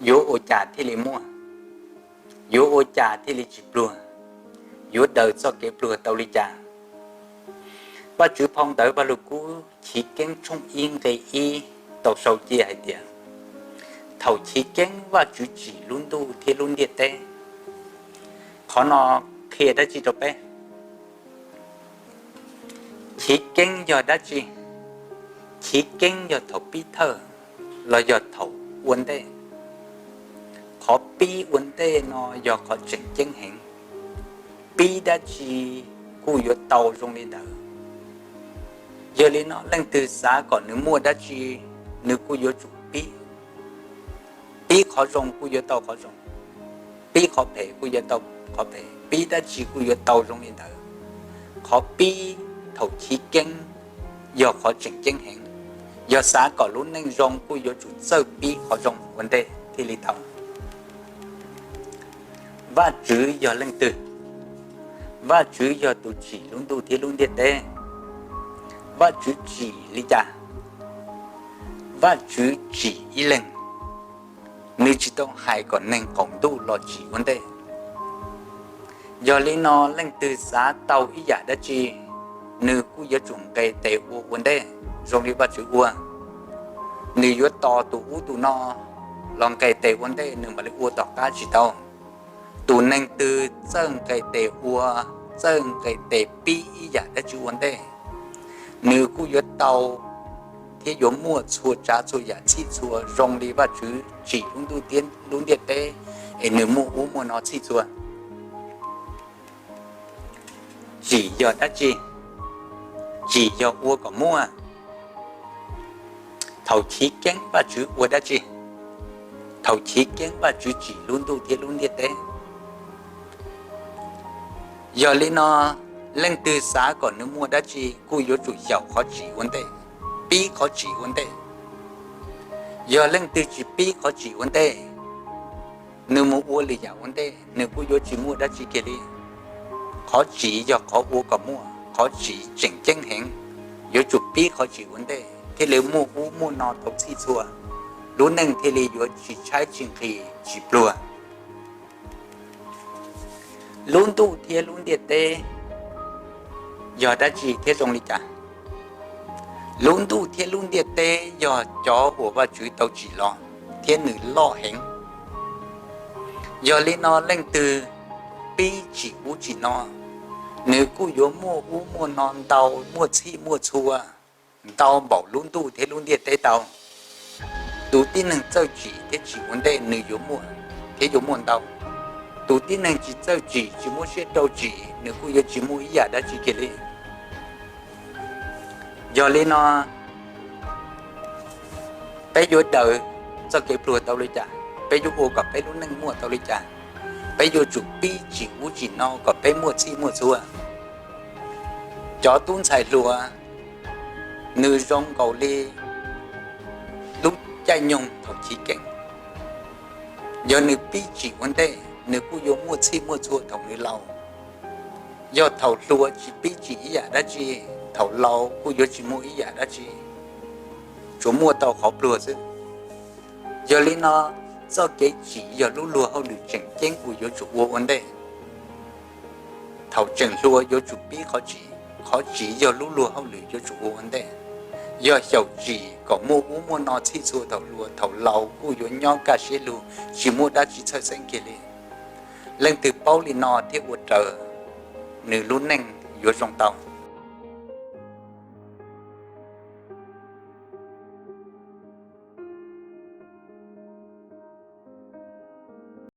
Yuav ua cas thiaj li muaj? Yuav ua cas thiaj li tsis pluag? Yuav daws txoj kev pluag tau li cas? Vajtswv phau ntawv Vajluskub Chiv Keeb tshooj ib nqe ib tau sau cia hais tias, thaum chiv keeb Vajtswv tsim lub ntuj thiab lub ntiaj teb. Qhov no qhia dab tsi rau peb? Chiv keeb yog dab tsi? Chiv keeb yog thaum pib thawj los yog thaum ua ntej. Qhov pib ua ntej no yog qhov tseem ceeb heev. Pib dab tsi kuj yuav tau zoo li ntawd. Yog li no leej twg xav kom nws muaj dab tsi, nws kuj yuav tsum pib. Pib qhov zoo kuj yuav tau qhov zoo, pib qhov phem kuj yuav tau qhov phem, pib dab tsi kuj yuav tau zoo li ntawd. Qhov pib thaum chiv keeb yog qhov tseem ceeb heev. Yog xav kom lub neej zoo kuj yuav tsum txawj pib qhov zoo ua ntej thiaj li tau. Vajtswv yog leej twg? Vajtswv yog tus tsim lub ntuj thiab lub ntiaj teb. Vajtswv tsim li cas? Vajtswv tsim ib leeg, nws tsis tau hais kom neeg qaum ntuj los tsim ua ntej. Yog li no leej twg xav tau ib yam dab tsi, nws kuj yuav tsum nqes tes ua ua ntej zoo li Vajtswv ua. Nws yuav tos tus ub tus no los nqes tes ua ntej nws mam li ua tom qab tsis tau. Tus neeg twg txawj nqes tes ua, txawj nqes tes pib ib yam dab tsi ua ntej, nws kuj yuav tau thiab yuav muaj txhua tsav txhua yam txhij txhua zoo li Vajtswv tsim lub ntuj thiab lub ntiaj teb es nws muaj ub muaj no txhij txhua. Tsim yog dab tsi? Tsim yog ua kom muaj. Thaum chiv keeb Vajtswv ua dab tsi? Thaum chiv keeb Vajtswv tsim lub ntuj thiab lub ntiaj teb. Yog li no, leej twg xav kom nws muaj dab tsi kuj yuav tsum xyaum qhov tsim ua ntej, pib qhov tsim ua ntej. Yog leej twg tsis pib qhov tsim ua ntej, nws mus ua lwm yam ua ntej, nws kuj yuav tsis muaj dab tsi kiag li. Qhov tsim yog qhov ua kom muaj, qhov tsim tseem ceeb heev, yuav tsum pib qhov tsim ua ntej thiaj li muaj ub muaj no tau txhij txhua, lub neej thiaj li yuav tsis tshaib tsis nqhis tsis pluag. Lub ntuj thiab lub ntiaj teb yog dab tsi thiab zoo li cas? Lub ntuj thiab lub ntiaj teb yog cov uas Vajtswv tau tsim los thiab nws loj heev. Yog li no leej twg pib tsim ub tsim no, nws kuj yuav muaj ub muaj no ntau, muaj txhij muaj txhua ntau npaum lub ntuj thiab lub ntiaj teb tau. Tus tib neeg txawj tsim thiab tsim ua ntej nws yuav muaj thiab yuav muaj ntau. Tus tib neeg tsis txawj tsim, tsis muab siab rau tsim, nws kuj yuav tsis muaj ib yam dab tsi kiag li. Yog li no, peb yuav daws txoj kev pluag tau li cas? Peb yuav ua kom peb lub neej muaj tau li cas? Peb yuav tsum pib tsim ub tsim no kom peb muaj txhij muaj txhua. Cov tub ntxhais hluas, nws zoo nkaus li lub caij nyoog thaum chiv keeb. Yog nws pib tsim ua ntej, nws kuj yuav muaj txhij muaj txhua thaum nws laus. Yog thaum hluas tsis pib tsim ib yam dab tsi, thaum laus kuj yuav tsis muaj ib yam dab tsi, tsuas muaj tau qhov pluag xwb. Yog li no, txoj kev tsim yog lub luag hauj lwm tseem ceeb uas yuav tsum ua ua ntej. Thaum tseem hluas yuav tsum pib qhov tsim, qhov tsim yog lub luag hauj lwm yuav tsum ua ua ntej. Yog xyaum tsim kom muaj ub muaj no txhij txhua thaum hluas, thaum laus kuj yuav nyob kaj siab lug, tsis muaj dab tsi txhawj xeeb kiag li. Leej twg paub li no thiab ua raws, nws lub neej yuav zoo tau.